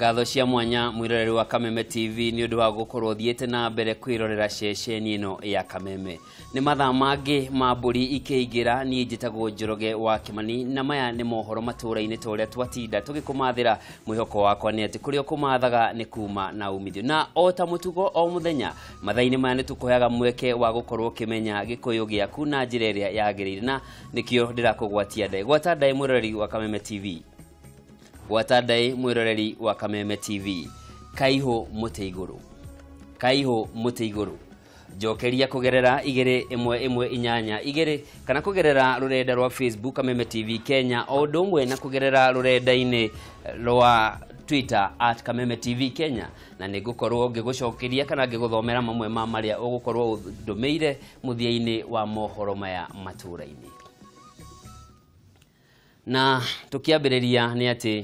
Ngatho cia mwanya mwiroreri wa Kameme TV ni undu wa gukorwo thiete na mbere kwirorera ceceni ino ya Kameme. Ni mathaa mangi ma mburi ikiingira ni njitagwo Njoroge wa Kimani na maya ni mohoro matura-ini ta uria twatinda tugikumathira. Mwihoko wakwa ni ati kuria kumathaga ni kuma na umithio, na o ta mutugo o muthenya mathaa-ini maya ni tukuheaga mweke wa gukorwo ukimenya gikuyu giaku na njira iria yagiriire, na nikio ndirakugwatia ndai. Gwata ndai mwiroreri wa Kameme TV. Gwata ndai mwiroreri wa Kameme TV. Kaiho muti iguru, kaiho muti iguru. Njokeria kugerera 2 1 1 8 2 kana kugerera rurenda rwa Facebook Kameme TV Kenya, o undu umwe na kugerera rurenda-ini rwa Twitter at Kameme TV Kenya, na nĩngũkorwo ngĩgũcokeria kana ngĩgũthomera mamwe ma marĩa ũgũkorwo ũndũmĩire mũthia-inĩ wa mohoro maya matũra-inĩ. Na tũkĩambĩrĩria nĩ atĩ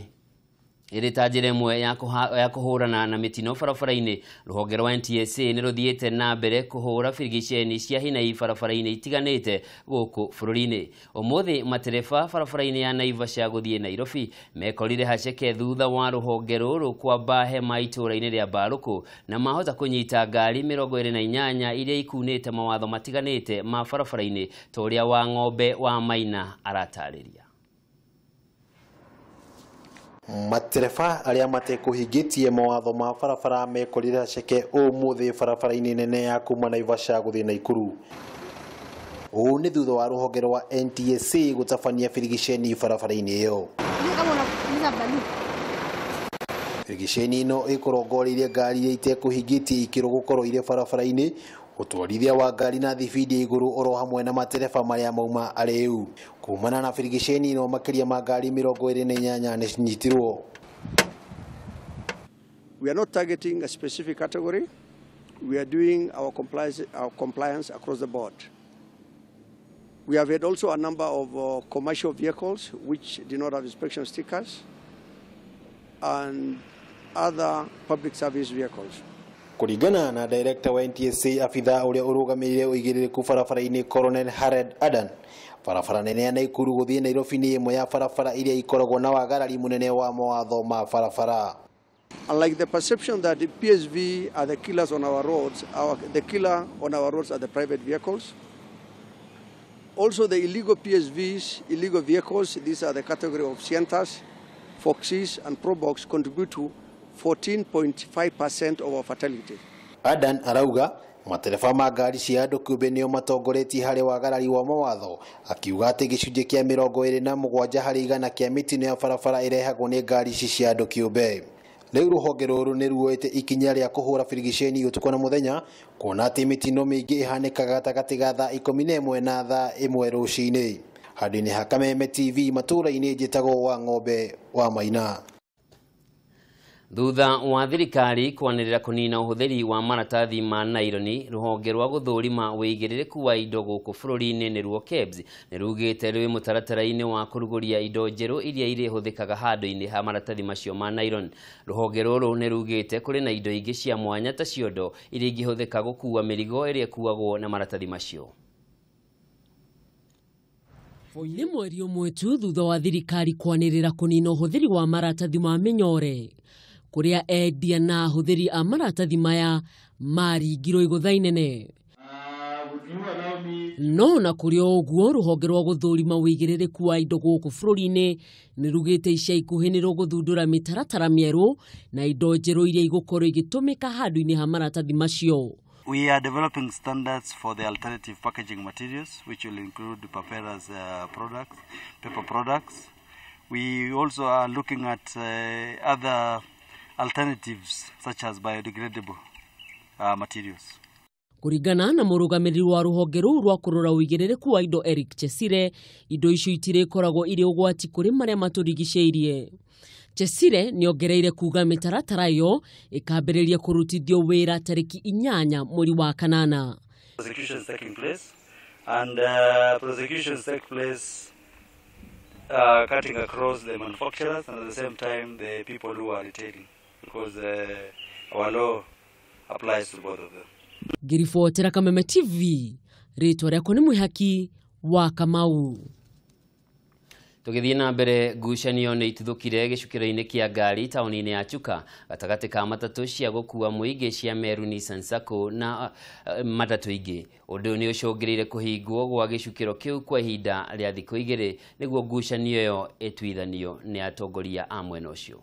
ĩrĩ ta njĩra ĩmwe ya kũhũrana na mĩtino barabara-inĩ, rũhonge rwa NTSA nĩ rũthiĩte na mbere kũhũra birigiceni cia hinai barabara-inĩ itiganĩte gũkũ bũrũri-inĩ. Ũmũthĩ matereba barabara-inĩ ya Naivasha gũthiĩ Nairobi mekorire haceke thutha wa rũhonge rũrũ kwamba hema itũra-inĩ rĩa Mbarũkũ, na mahota kũnyita ngari 28 iria ikunĩte mawatho matiganĩte ma barabara-inĩ ta ũrĩa wa ng'ombe wa Maina aratarĩria. Matereba arĩa matekũhingĩtie mawatho ma barabara mekorire haceke ũmũthĩ barabara-inĩ nene ya kuma Naivasha gũthiĩ Naikuru. Ũũ nĩ thutha wa rũhonge rwa NTSA gũtabania birigiceni barabara-inĩ ĩyo. Birigiceni ĩno ĩkũrongoreirie ngari iria itekũhingĩtie ikĩro gũkorwo irĩ barabara-inĩ, ũtwarithia wa ngari na thibindi ya igũrũ oro hamwe na matereba marĩa mauma arĩu. Kumana na birigiceni ĩno makĩria ma ngari 28 nĩ cinyitirwo. We are not targeting a specific category. We are doing our compliance across the board. We have had also a number of commercial vehicles which do not have inspection stickers and other public service vehicles. Kũringana na director wa NTSA, abitha ũrĩa ũrũgamĩrĩire ũigĩrĩrĩku barabara-inĩ, Colonel Hared Adan, barabara nene ya Naikuru gũthiĩ Nairobi nĩ ĩmwe ya barabara iria ikoragwo na wagarari mũnene wa mawatho ma barabara. Unlike the perception that the PSV are the killers on our roads, the killer on our roads are the private vehicles. Also the illegal PSVs, illegal vehicles, these are the category of Sientas, Foxes and Probox, contribute to 14.5% of our fatality. Adan arauga matereba ma ngari cia andũ kĩũmbe nĩo matongoretie harĩ wagarari wa mawatho, akiuga atĩ gĩcunjĩ kĩa 27% kĩa mĩtino ya barabara ĩrehagwo nĩ ngari ici cia andũ kĩũmbe. Rĩu rũhonge rũrũ nĩ ruoete ikinya rĩa kũhũra birigiceni ũtukũ na mũthenya, kuona atĩ mĩtino mĩingĩ ĩhanĩkaga gatagatĩ ga thaa 11 na thaa 1 rũcinĩ. Handũ-inĩ ha Kameme TV matũra-inĩ, njĩtagwo wa ng'ombe wa Maina. Thutha wa thirikari kwanĩrĩra kũnina ũhũthĩri wa maratathi ma naironi, rũhonge rwa gũthũrima wĩigĩrĩrĩku wa indo gũkũ bũrũri-inĩ, nĩruo KEBS, nĩ rugĩte rwĩ mũtaratara-inĩ wa kũrugũria indo njerũ iria irĩhũthĩkaga handũ-inĩ ha maratathi macio ma nylon. Rũhonge rũrũ nĩ rugĩte kũrĩ na indo ingĩ cia mwanya ta ciondo iria ingĩhũthĩka gũkua mĩrigo ĩrĩa ĩkuagwo na maratathi macio. Nĩ mweri ũmwe tu thutha wa thirikari kwanĩrĩra kũnina ũhũthĩri wa maratathi ma mĩnyore, kũrĩa endia na ahũthĩri a maratathi maya maringirwo igũtha inene. No na kũrĩ o ũguo, rũhonge rwa gũthũrima wĩigĩrĩrĩku wa indo gũkũ bũrũri-inĩ nĩ rugĩte ica ikuhĩ nĩ rũgũthundũra mĩtaratara mĩerũ na indo njerũ iria igũkorwo igĩtũmĩka handũ-inĩ ha maratathi macio. We are developing standards for the alternative packaging materials, which will include Papera's products, paper products. We also are looking at other alternatives such as biodegradable materials. Kũringana na mũrũgamĩrĩri wa rũhonge rũu rwa kũrora ũigĩrĩrĩku wa indo, Eric Chesire, indo icio itirĩkoragwo irĩ ũgwati kũrĩ marĩa matũrigicĩirie. Chesire nĩ ongereire kuga mĩtaratara ĩyo ĩkambĩrĩria kũrutithio wĩra tarĩki 8 mweri wa kanana. Prosecutions taking place, and prosecutions take place cutting across the manufacturers and at the same time the people who are retailing, because our law applies to both of them. Ngĩribotera Kameme TV, rĩtwa rĩakwa nĩ Mwĩhaki wa Kamau. Tũgĩthiĩ na mbere, ngucanio nĩ ituthũkire gĩcukĩro-inĩ kĩa ngari taũni-inĩ ya Chuka gatagatĩ ka matatũ cia gũkua mũingĩ cia Meru Nissan Sacco na matatũ ingĩ. Ũndũ ũyũ nĩ ũcũngĩrĩire kũhingwo gwa gĩcukĩro kĩu kwa ihinda rĩa thikũ igĩrĩ nĩguo ngucanio ĩyo ĩtuithanio nĩ atongoria a mwena ũcio.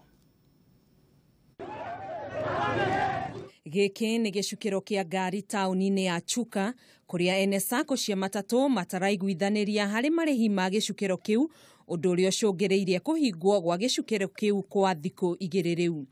Gĩkĩ nĩ gĩcukĩro kĩa ngari taũni-inĩ ya Chuka kũrĩa ene sacco cia matatũ mataraiguithanĩria harĩ marĩhi ma gĩcukĩro kĩu, ũndũ ũrĩa ũcũngĩrĩirie kũhingwo gwa gĩcukĩro kĩu kwa thikũ igĩrĩ rĩu.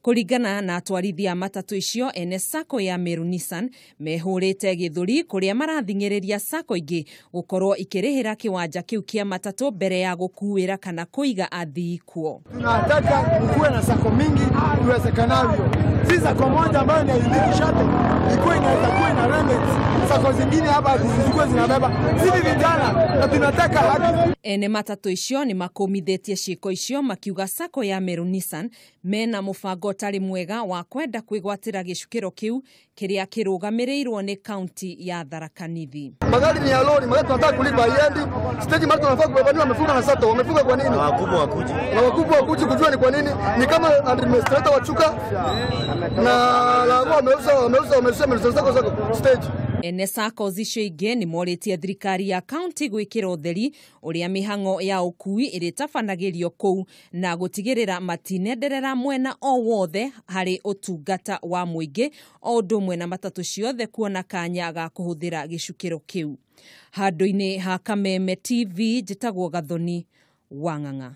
Kũringana na atwarithia a matatũ icio, ene sacco ya Meru Nissan mehũrĩte gĩthũri kũrĩa marathing'ĩrĩria sacco ingĩ gũkorwo ikĩrĩhĩra kĩwanja kĩu kĩa matatũ mbere ya gũkuĩra kana kũiga athii kuo. Tunataka kuwe na sacco mingi iwezekanavyo. Si sacco moja ambayo ni Unique Shuttle ikuwe inaweza kuwa ina remit sacco zingine hapa zisikuwe zinabeba. Sisi vijana na tunataka haki. Ene matatũ icio nĩ makũmithĩtie ciĩko icio makiuga sacco ya Meru Nissan mena mũbango ũtarĩ mwega wa kwenda kwĩgwatĩra gĩcukĩro kĩu kĩrĩa kĩrũgamĩrĩirwo nĩ kaunti ya Tharaka Nithi. Magari ni ya lori, magari tunataka kulipa haiendi. Stage mara tunafaa kubeba, wamefunga na sato, wamefunga kwa nini? Na wakubwa wakuji. Na wakubwa wakuji kujua ni kwa nini? Ni kama administrator wa Chuka na wameuza sako stage. Ene sacco icio ingĩ nĩ morĩtie thirikari ya kaunti gwĩkĩra ũtheri ũrĩa mĩhang'o ya ũkui ĩrĩtabanagĩrio kũu na gũtigĩrĩra matinenderera mwena o wothe harĩ ũtungata wa mũingĩ, o ũndũ ũmwe na matatũ ciothe kuona kanya ga kũhũthĩra gĩcukĩro kĩu. Handũ-inĩ ha Kameme TV, njĩtagwo Gathoni Wang'ang'a.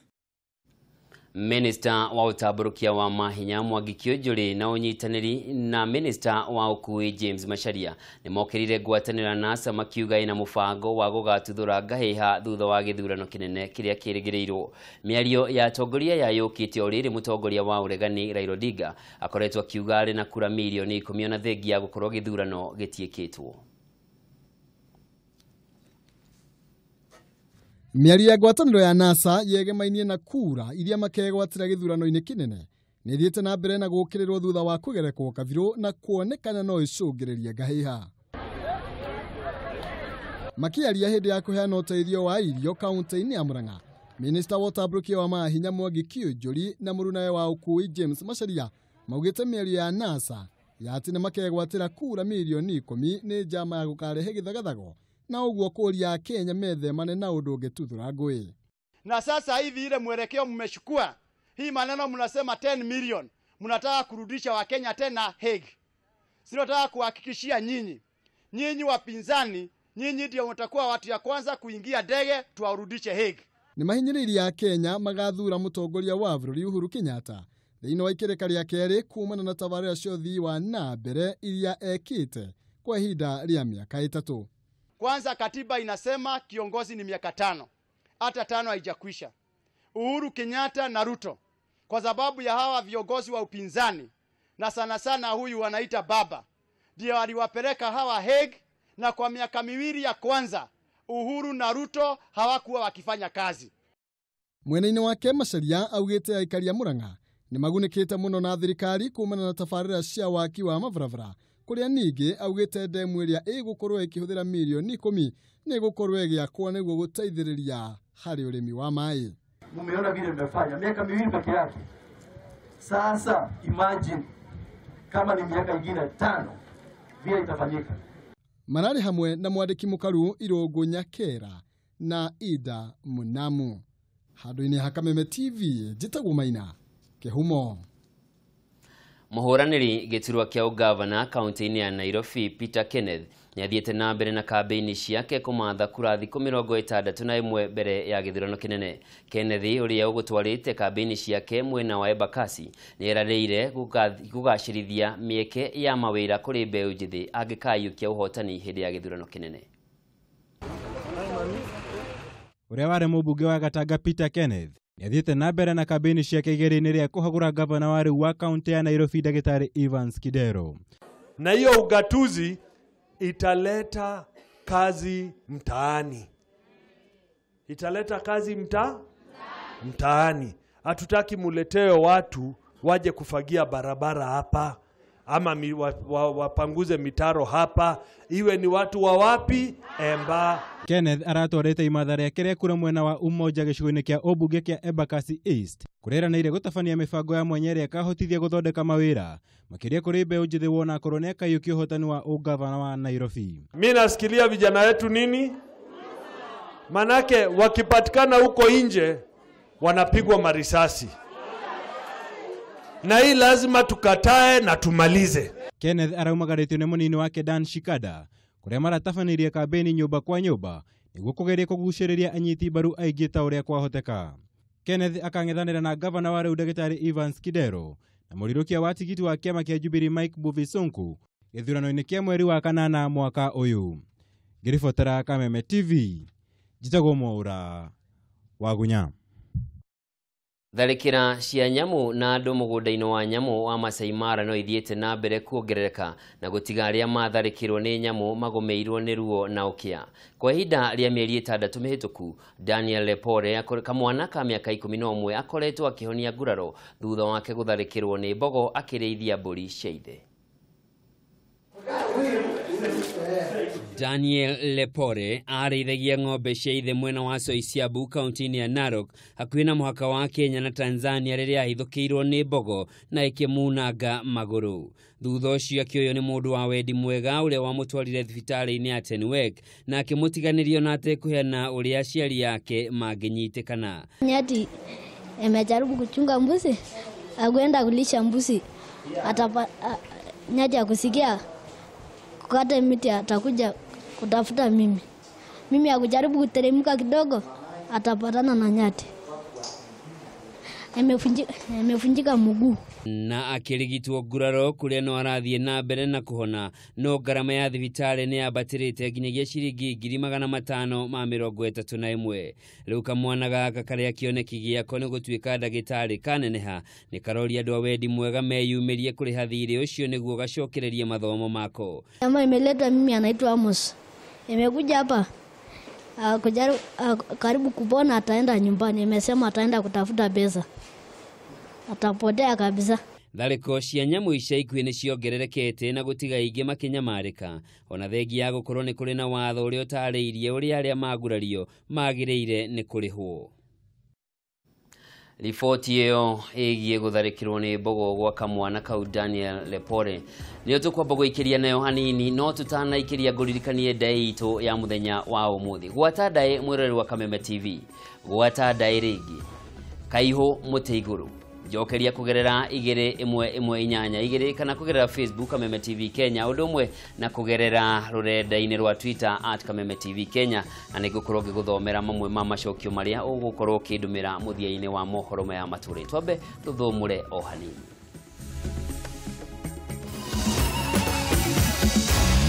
Minister wa ũtambũrũkia wa mahinya Mwangi Kiunjuri na ũnyitanĩri na Minister wa ũkui James Macharia nĩ mokĩrire ngwatanĩro ya NASA makiuga ĩna mũbango wa gũgatuthũra ngahĩha thutha wa gĩthurano kĩnene kĩrĩa kĩrĩgĩrĩirwo. Mĩario ya atongoria yayũkĩte o rĩrĩ mũtongoria wa ũregani Raila Odinga akoretwo akiuga arĩ na kura mirioni 10 ona thengia ya gũkorwo gĩthurano gĩtiĩkĩtwo. Mĩario ya ngwatanĩro ya NASA yegemainie na kura iria makegwatĩra gĩthurano-inĩ kĩnene nĩ ĩthiĩte na mbere na gũũkĩrĩrwo thutha wa kũgerekwo kabirũ na kuonekana no ĩcũngĩrĩrie ngahĩha. Makĩaria hĩndĩ ya kũheana ũteithio wa irio kaunti-inĩ ya Murang'a, Minista wa ũtambũrũkia wa mahinya Mwangi Kiunjuri na mũrunawe wa ũkui James Macharia maugĩte mĩario ya NASA ya atĩ nĩmakegwatĩra kura mirioni 10 nĩ njama ya gũkarehe gĩthagathago na ũguo kũria Kenya methemane na ũndũ ũngĩtuthũra ngũĩ. Na sasa hivi ile mwelekeo mmechukua, hii maneno mnasema 10 million, mnataka kurudisha Wakenya tena Hague. Sinataka kuhakikishia nyinyi, nyinyi wapinzani, nyinyi ndio mtakuwa watu ya kwanza kuingia ndege tuwarudishe Hague. Nĩ mahinyĩrĩirie a Kenya magathura mũtongoria wa bũrũri Uhuru Kenyatta thĩinĩ wa ikereka rĩa kerĩ kumana na tabarĩra cia ũthii wa na mbere iria ekĩte kwa ihinda rĩa mĩaka 3. Kwanza katiba inasema kiongozi ni miaka 5. Hata 5 haijakwisha. Uhuru Kenyatta na Ruto, kwa sababu ya hawa viongozi wa upinzani na sana sana huyu wanaita baba, ndio aliwapeleka hawa Hague, na kwa miaka 2 ya kwanza Uhuru na Ruto hawakuwa wakifanya kazi. Mwena-inĩ wake Macharia augĩte aikari a Murang'a nĩ magunĩkĩte mũno na thirikari kumana na tabarĩra cia waki wa mabarabara kũrĩa ningĩ augĩte ndemu ĩrĩa ĩgũkorwo ĩkĩhũthĩra mirioni 10 nĩ ĩgũkorwo ĩgĩakwo nĩguo gũteithĩrĩria harĩ ũrĩmi wa maĩ. Mumeona vile mmefanya miaka 2 peke yake. Sasa imagine kama ni miaka ingine 5 vile itafanyika. Mararĩ hamwe na mwandĩki mũkaru Irũngũ Nyakera na Ida Munamu. Handũ-inĩ ha Kameme TV, njĩtagwo Maina Kĩhumo. Mũhũranĩri gĩturwa kĩa ũgavana kaunti-inĩ ya Nairobi Peter Kenneth nĩathiĩte na mbere na kambĩini ciake kũmatha kura thikũ 61 mbere ya gĩthurano kĩnene. Kenneth ũrĩa ũgũtwarĩte kambĩini ciake mwena wa Embakasi nĩeranĩire kũgacĩrithia mĩeke ya mawĩra kũrĩ mbeũ njĩthĩ angĩkaiyũkia ũhotani hĩndĩ ya gĩthurano kĩnene. Ũrĩa warĩ mũmbunge wa Gatanga Peter Kenneth nĩathiĩte na mbere na kambĩini ciake igeria-inĩ rĩa kũhagũra gavana wa rĩu wa kaunti ya Nairobi Ndagĩtarĩ Evans Kidero. Na hiyo ugatuzi italeta kazi mtaani. Italeta kazi mtaani. Hatutaki muleteo watu waje kufagia barabara hapa. ama wapanguze mitaro hapa, iwe ni watu wa wapi Emba. Kenneth aratwarĩte imatha rĩake rĩa kura mwena wa Umoja gĩcigo-inĩ kĩa ũmbunge kĩa Embakasi East kũrĩranĩire gũtabania mĩbango ya mwanya ĩrĩa ĩkahotithia gũthondeka mawĩra makĩria kũrĩ mbeũ njĩthĩ wona akorwo nĩakaiyũkia ũhotani wa ũngavana wa Nairobi. Mi nasikilia vijana wetu nini? Manake wakipatikana huko nje wanapigwa marisasi, na hii lazima tukatae na tumalize. Kenneth araumagarĩtio nĩ mũnini wake Dan Shikada kũrĩa maratabanĩirie kambĩini nyũmba kwa nyũmba nĩguo kũgeria kũgucĩrĩria anyiti mbaru aingĩ ta ũrĩa kwahoteka. Kenneth akang'ethanĩra na gavana wa rĩu ndagĩtarĩ Evans Kidero na mũrirũkia wa tigiti wa kĩama kĩa Jubilee Mike Mbuvi Sonko gĩthurano-inĩ kĩa mweri wa kanana mwaka ũyũ. Ngĩribotera Kameme TV, njĩtagwo Mwaura Wagunya. Tharĩkĩra cia nyamũ na andũ mũgũnda-inĩ wa nyamũ wa Masai Mara no ithiĩte na mbere kuongerereka na gũtiga arĩa matharĩkĩrwo nĩ nyamũ magũmĩirwo nĩ ruo na ũkĩa. Kwa ihinda rĩa mĩeri 6 mĩhĩtũku, Daniel Lepore, kamwana ka mĩaka 11, akoretwo akĩhonia nguraro thutha wake gũtharĩkĩrwo nĩ mbogo akĩrĩithia mbũri cia ithe. Daniel Lepore arĩithagia ng'ombe cia ithe mwena wa Soisiabu kaunti-inĩ ya Narok hakuhĩ na mũhaka wa Kenya na Tanzania rĩrĩa ahithũkĩirwo nĩ mbogo na ĩkĩmunanga magũrũ. Thutha ũcio akĩoywo nĩ mũndũ wa wendi mwega ũrĩa wamũtwarire thibitarĩ-inĩ ya Tenwek na akĩmũtiganĩria na atekũheana ũrĩa aciari ake mangĩnyitĩkana. Nyati amejaribu kuchunga mbuzi, akwenda kulisha mbuzi, nyati akusikia kukata miti atakuja kutafuta mimi. Mimi akujaribu kuteremka kidogo atapatana na nyati. Amefunjika mguu. Na akĩrigitwo nguraro kũrĩa no arathiĩ na mbere na kũhona, no ngarama ya thibitarĩ nĩ yambatĩrĩte nginyagia ciringi 531. Rĩu kamwana gaka karĩa kĩoneki gĩako nĩ gũtuĩka ndagĩtarĩ kaneneha nĩ karoria andũ a wendi mwega meyumĩrie kũrĩha thirĩ ũcio nĩguo gacokererie mathomo mako. Kama imeleta mimi anaitwa Amos. Imekuja hapa karibu kupona, ataenda nyumbani. Imesema ataenda kutafuta pesa. Atapotea kabisa. Tharĩko cia nyamũ ica ikuhĩ nĩ ciongererekete na gũtiga aingĩ makĩnyamarĩka ona thengia ya gũkorwo nĩ kũrĩ na watho ũrĩa ũtarĩirie ũrĩa arĩa magurario magĩrĩire nĩ kũrĩhwo. Riboti ĩyo ĩgiĩ gũtharĩkĩrwo nĩ mbogo gwa kamwana kau Daniel Lepore nĩyo tũkwamba gũikĩria nayo hanini, no tũtanaikĩria ngũririkanie ndaĩ itũ ya mũthenya wa ũmũthĩ. Gwata ndaĩ mwĩroreri wa Kameme TV, gwata ndaĩ rĩngĩ kaihũ mũtĩ igũrũ, njokeria kũgerera 21182 kana kũgerera Facebook Kameme TV Kenya, ũndũ ũmwe na kũgerera rũrenda-inĩ rwa Twitter @Kameme TV Kenya, na nĩngũkorwo ngĩgũthomera mamwe ma macokio marĩa ũgũkorwo ũkĩndũmĩra mũthia-inĩ wa mohoro maya matũrĩ. Twambe tũthũmũre o hanini.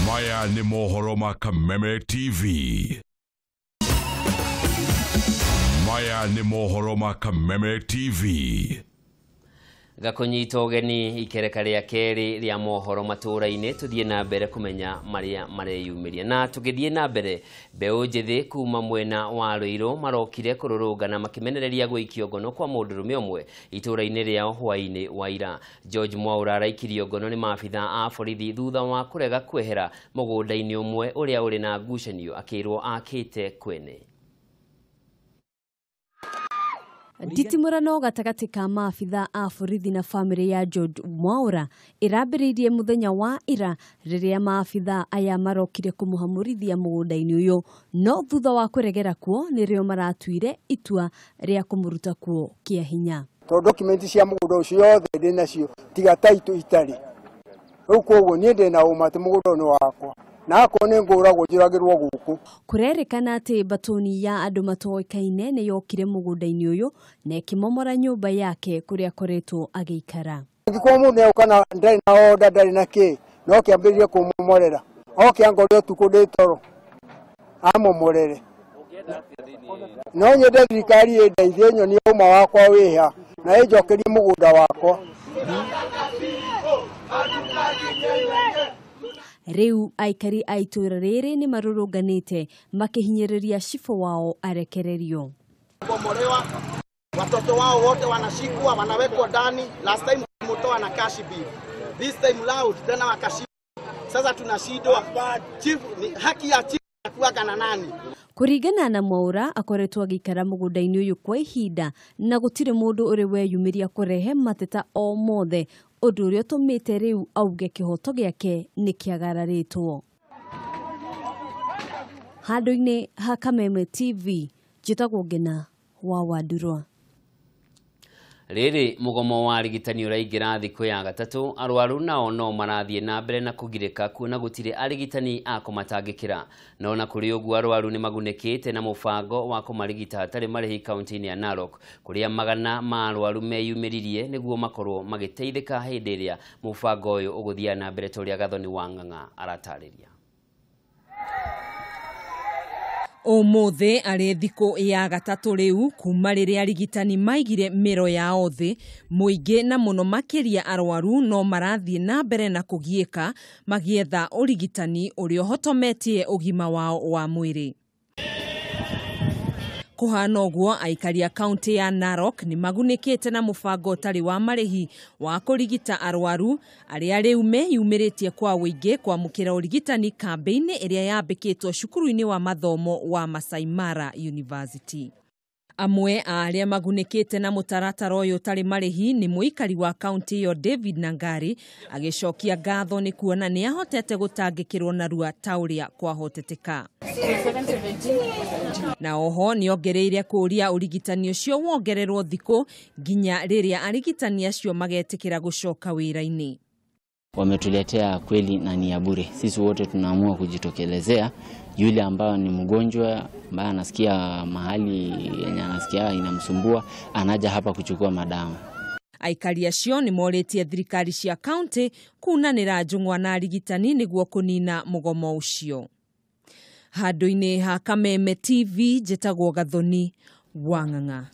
Maya nĩ mohoro ma Kameme TV. Maya nĩ mohoro ma Kameme TV. Gakũnyita ũgeni ikereka rĩa kerĩ rĩa mohoro matũũra-inĩ, tũthiĩ na mbere kũmenya marĩa mareyumĩria. Na tũgĩthiĩ na mbere, mbeũ njĩthĩ kuma mwena wa Ruiru marokire kũrũrũngana makĩmenereria gũikio ngono kwa mũndũrũme ũmwe itũũra-inĩ rĩao hwaĩ-inĩ wa ira. George Mwaura araikirio ngono nĩ maabitha a borithi thutha wa kũrega kwehera mũgũnda-inĩ ũmwe ũrĩa ũrĩ na ngucanio akĩrwo akĩte kwene. Nditimũrano gatagatĩ ka maabitha a borithi na bamĩrĩ ya George Mwaura ĩrambĩrĩirie mũthenya wa ira rĩrĩa maabitha aya marokire kũmũhamũrithia mũgũnda-inĩ ũyũ, no thutha wa kũregera kuo nĩrĩo maratuire itua rĩa kũmũruta kuo kĩa hinya. Tondũ document cia mũgũnda ũcio yothe ndĩ nacio tiga taitũ itarĩ, rĩu koguo niĩ ndĩ na ũma atĩ mũgũnda ũyũ nĩ wakwa na akorwo nĩ ngũragwo njũragĩrwo gũkũ. Kũrerĩkana atĩ mbatũni ya andũ matoĩkaine nĩ yokire mũgũnda-inĩ ũyũ na ĩkĩmomora nyũmba yake kũrĩa akoretwo agĩikara. Angĩkorwo mũndũ nĩoka na ndarĩ na order ndarĩ na kĩ, no kĩambĩrĩrie kũmomorera, oke angorire ũtukũ ndĩ toro amomorere. No nyende thirikari ĩndeithie nyonie ũma wakwa wĩha na ĩnjokerie mũgũnda wakwa. Rĩu aikari a itũũra rĩrĩ nĩ marũrũnganĩte makĩhinyĩrĩria cibũ wao arekererio. Bomolewa, watoto wao wote wanashikwa wanawekwa ndani. Last time mtoa na cash bill. This time round tena wakashindwa. Sasa tunashindwa. Chief, ni haki ya chief kuwaga na nani? Kũringana na Mwaura akoretwo agĩikara mũgũnda-inĩ ũyũ kwa ihinda na gũtirĩ mũndũ ũrĩ weyumĩria kũrehe mateta o mothe, ũndũ ũrĩa ũtũmĩte rĩu auge kĩhoto gĩake nĩ kĩagararĩtwo. Handũ-inĩ ha Kameme TV, njĩtagwo Ngina wa Wandurwa. Rĩrĩ mũgomo wa arigitani ũraingĩra thikũ ya gatatũ, arwaru nao no marathiĩ na mbere na kũgirĩka kuona gũtirĩ arigitani a kũmatangĩkĩra. No na kũrĩ ũguo arwaru nĩ magunĩkĩte na mũbango wa kũmarigita hatarĩ marĩhi kaunti-inĩ ya Narok, kũrĩa magana ma arwaru meyumĩririe nĩguo makorwo magĩteithĩka hĩndĩ ĩrĩa mũbango ũyũ ũgũthiĩ na mbere ta ũrĩa Gathoni wa Ng'ang'a aratarĩria. Ũmũthĩ arĩ thikũ ya gatatũ rĩu kuma rĩrĩa arigitani maigire mĩro yao thĩ, mũingĩ na mũno makĩria arwaru no marathiĩ na mbere na kũgiĩka magĩetha ũrigitani ũrĩa ũhotometie ũgima wao wa mwĩrĩ. Kũhana ũguo, aikari a kaunti ya Narok nĩ magunĩkĩte na mũbango ũtarĩ wa marĩhi wa kũrigita arwaru arĩa rĩu meyumĩrĩtie kwa ũingĩ kwamũkĩra ũrigitani kambĩ-inĩ ĩrĩa yambĩkĩtwo cukuru-inĩ wa mathomo wa Masai Mara University. Amwe a arĩa magunĩkĩte na mũtaratara ũyũ ũtarĩ marĩhi nĩ mũikari wa kaunti ĩyo David Nangari, agĩcokia ngatho nĩ kuona nĩ ahotete gũtangĩkĩrwo narua ta ũrĩa kwahoteteka. Na oho nĩ ongereire kũũria ũrigitani ũcio wongererwo thikũ nginya rĩrĩa arigitani acio magetĩkĩra gũcoka wĩra-inĩ. Wametuletea kweli na ni ya bure. Sisi wote tunaamua kujitokelezea. Yule ambayo ni mgonjwa ambaye anasikia mahali yenye anasikia inamsumbua anaja hapa kuchukua madawa. Aikari acio nĩ morĩtie thirikari cia kaunti kunanĩra njũng'wa na arigitani nĩguo kũnina mũgomo ũcio. Handũ-inĩ ha Kameme TV, njĩtagwo Gathoni wa Ng'ang'a.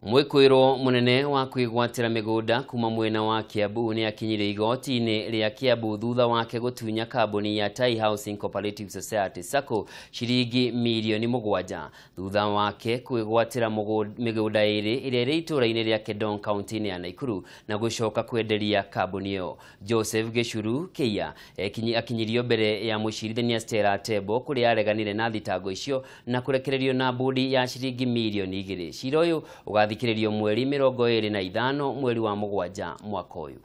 Mwĩkũĩrwo mũnene wa kwĩgwatĩra mĩgũnda kuma mwena wa Kiambu nĩ akinyire igoti-inĩ rĩa Kiambu thutha wake gũtunya kambuni ya Tai Housing Cooperative Society SACCO ciringi mirioni 7 thutha wake kwĩgwatĩra mĩgũnda ĩrĩ ĩrĩa ĩrĩ itũũra-inĩ rĩa Kedong kaunti-inĩ ya Nakuru na gũcoka kwenderia kambuni ĩyo. Joseph Gĩcuru Kĩia akinyirio mbere ya mũcirithania Stella Tebo kũrĩa areganire na thitango icio na kũrekererio na mbũndi ya ciringi mirioni 2. Cira ũyũ ũgathikĩrĩrio mweri 25 mweri wa 7 mwaka ũyũ.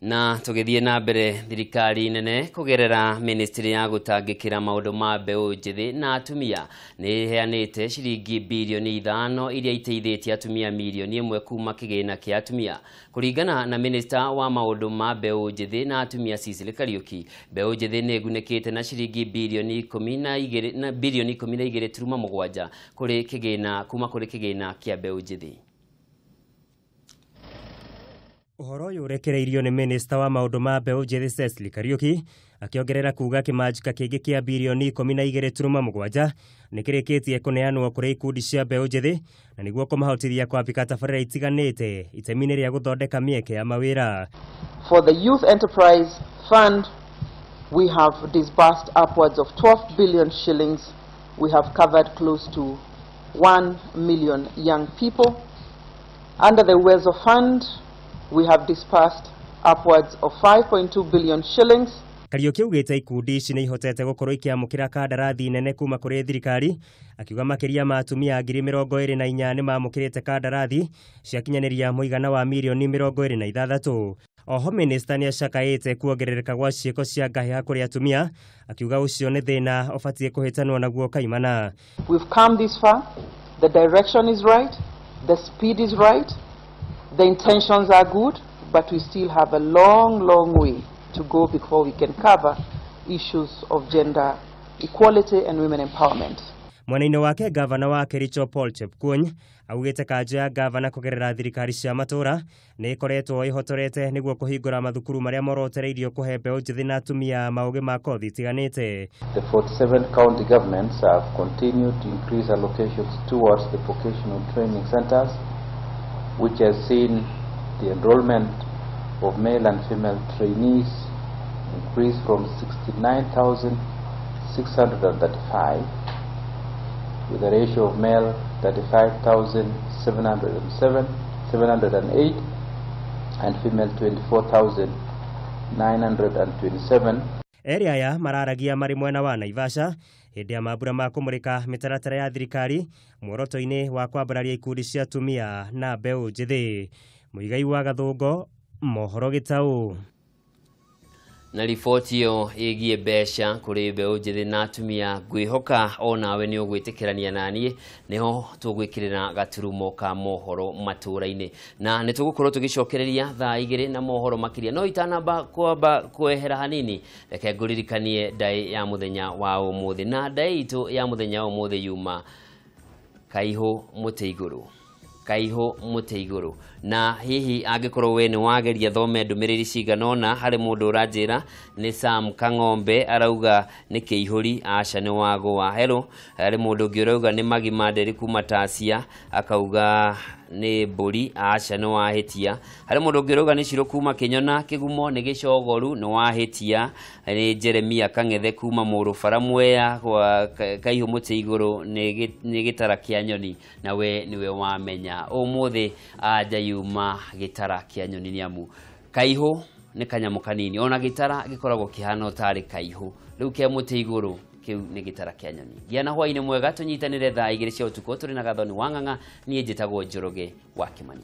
Na tũgĩthiĩ na mbere, thirikari nene kũgerera ministry ya gũtangĩkĩra maũndũ ma mbeũ njĩthĩ na atumia nĩ ĩheanĩte ciringi bilioni 5 iria iteithĩtie atumia mirioni 1 kuma kĩgĩna kĩa atumia. Kũringana na minister wa maũndũ ma mbeũ njĩthĩ na atumia Cecily Kariuki, mbeũ njĩthĩ nĩ ĩgunĩkĩte na ciringi bilioni 12.7 kũrĩ kĩgĩna kuma kũrĩ kĩgĩna kĩa mbeũ njĩthĩ. Ũhoro ũyũ ũrekereirio nĩ minista wa maũndũ ma mbeũ njĩthĩ Cecily Kariuki akĩongerera kuuga kĩmanjĩka kĩngĩ kĩa bilioni 12.7 nĩ kĩrĩkĩtie kũneanwo kũrĩ ikundi cia mbeũ njĩthĩ na nĩguo kũmahotithia kwambĩka tabarĩra itiganĩte itemi-inĩ rĩa gũthondeka mĩeke ya mawĩra. For the Youth Enterprise Fund, we have disbursed upwards of 12 billion shillings. We have covered close to 1 million young people. Under the Uwezo Fund, we have dispersed upwards of 5.2 billion shillings. Kariuki augĩte ikundi ici nĩ ihotete gũkorwo ikĩamũkĩra kandarathi nene kuma kũrĩ thirikari, akiuga makĩria ma atumia 24,000 nĩ mamũkĩrĩte kandarathi ciakinyanĩria mũigana wa mirioni 26. Oho minista nĩ acakaĩte kuongerereka gwa ciĩko cia ngahĩha kũrĩ atumia, akiuga ũcio nĩ thĩna ũbatiĩ kũhĩtanwo naguo kaimana. We've come this far. The direction is right, the speed is right, the intentions are good, but we still have a long, long way to go before we can cover issues of gender equality and women empowerment. Mwena-inĩ wake gavana wa Kericho Paul Chepkuony augĩte kanjũ ya gavana kũgerera thirikari cia matũũra nĩ ĩkoretwo ĩhotorete nĩguo kũhingũra mathukuru marĩa morotereirio kũhe mbeũ njĩthĩ na atumia maũgĩ ma kothi itiganĩte. The 47 county governments have continued to increase allocations towards the vocational training centers, which has seen the enrollment of male and female trainees increased from 69,635 with a ratio of male 35,707, 708 and female 24,927. Erĩ aya mararagia marĩ mwena wa Naivasha hĩndĩ ya mambura ma kũmũrĩka mĩtaratara ya thirikari muoroto-inĩ wa kwambararia ikundi cia atumia na mbeũ njĩthĩ. Mũigai wa Gathũngo, mohoro Gĩtaũ. Na riboti ĩyo ĩgiĩ mbeca kũrĩ mbeũ njĩthĩ na atumia, ngwĩhoka onawe nĩ ũgwĩtĩkĩrania naniĩ nĩho tũgwĩkĩrĩra gaturumo ka mohoro matũra-inĩ, na nĩ tũgũkorwo tũgĩcokereria thaa 2 na mohoro makĩria. No itanamba kwamba kwehera hanini, reke ngũririkanie ndaĩ ya mũthenya wa ũmũthĩ. Na ndaĩ itũ ya mũthenya wa ũmũthĩ yuma kaihũ mũtĩ igũrũ, kaihũ mũtĩ igũrũ. Na hihi angĩkorwo we nĩ wageria, thome ndũmĩrĩri cigana ũna. Harĩ mũndũ ũranjĩra nĩ Sam Kang'ombe, arauga nĩ kĩihũri. Aca, nĩ wagũa. Hello, harĩ mũndũ ũngĩ ũrauga nĩ Magima Nderi kuma Tasia, akauga nĩ mbũri. Aca, nĩ wahĩtia. Harĩ mũndũ ũngĩ ũrauga nĩ Ciro kuma Kĩnyona Kĩgumo, nĩ gĩcogoru. Nĩ wahĩtia. Nĩ Jeremia Kang'ethe kuma Mũrũbara Mwea kwa kaihũ mũtĩ igũrũ nĩ gĩtara kĩa nyoni. Na we nĩwe wamenya ũmũthĩ anja yuma gĩtara kĩa nyoni, nĩ amu kaihũ nĩ kanyamũ kanini, ona gĩtara gĩkoragwo kĩhana o tarĩ kaihũ. Rĩu kĩa mũtĩ igũrũ kĩu nĩ gĩtara kĩa nyoni. Gĩa na hwaĩ-inĩ mwega, tũnyitanĩre thaa 2 cia ũtukũ tũrĩ na Gathoni wa Ng'ang'a. Niĩ njĩtagwo Njoroge wa Kĩmani.